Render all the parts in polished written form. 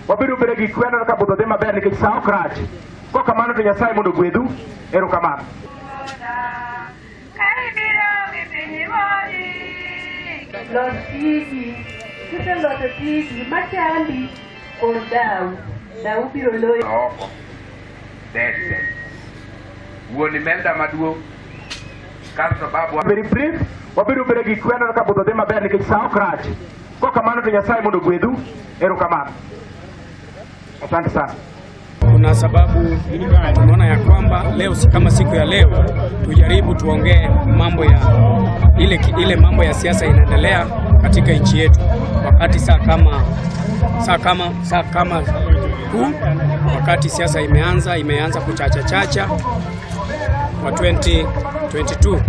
Wabiro bedo gi kwe aneno ka budho dhi maber nikech sa ok rach. Kokamano to Nyasaye mondo ogwedhu. Erokamano. Los tiji, kiseloso tiji machandi or dau, dau biro loyo. Oko dese wuon Imelda maduong' kasto babu. Very brief. Wabiro bedo gi kwe aneno ka budho dhi maber nikech sa ok rach. Kokamano to Nyasaye mondo ogwedhu. Erokamano. Asante sana. Kuna sababu tunaona ya kwamba leo kama siku ya leo tujaribu tuongee mambo ya ile mambo ya siasa inaendelea katika nchi yetu, wakati saa kama huu, wakati siasa imeanza kuchacha chacha kwa 2022.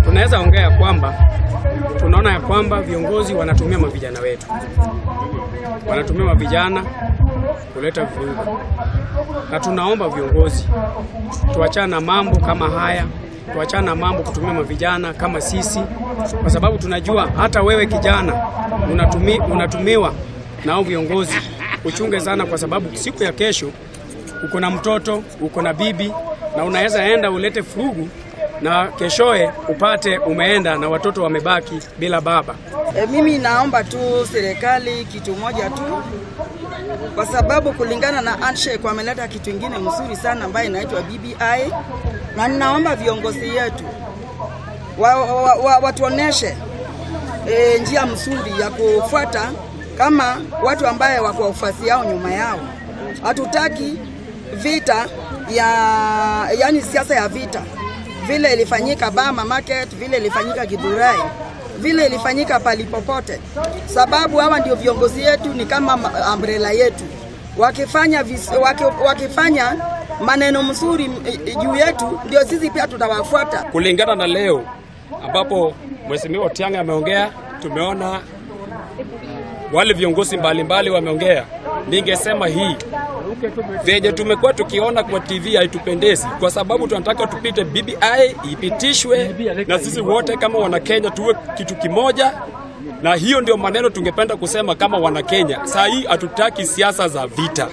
Tunaweza ongea kwamba tunaona ya kwamba viongozi wanatumia mavijana wetu, wanatumia mavijana kuleta vurugu, na tunaomba viongozi tuachane na mambo kama haya, tuachane na mambo kutumia mavijana kama sisi, kwa sababu tunajua hata wewe kijana unatumiwa na hao viongozi. Uchunge sana, kwa sababu siku ya kesho uko na mtoto, uko na bibi, na unaweza enda ulete furugu na keshoe upate umeenda na watoto wamebaki bila baba. Mimi naomba tu serikali kitu moja tu, kwa sababu kulingana na handshake wameleta kitu kingine mzuri sana ambayo inaitwa BBI, na ninaomba viongozi yetu watuoneshe njia mzuri ya kufuata kama watu ambaye wako wafuasi yao nyuma yao. Hatutaki vita ya, yani siasa ya vita vile ilifanyika Bama Market, vile ilifanyika Githurai, vile ilifanyika palipopote, sababu hawa ndio viongozi yetu, ni kama umbrella yetu. Wakifanya maneno mzuri juu yetu, ndio sisi pia tutawafuata. Kulingana na leo ambapo Mheshimiwa Otiang ameongea, tumeona wale viongozi mbalimbali wameongea. Ningesema hii venye tumekuwa tukiona kwa TV haitupendezi, kwa sababu tunataka tupite BBI ipitishwe na sisi wote kama Wanakenya tuwe kitu kimoja, na hiyo ndio maneno tungependa kusema kama Wanakenya. Saa hii hatutaki siasa za vita.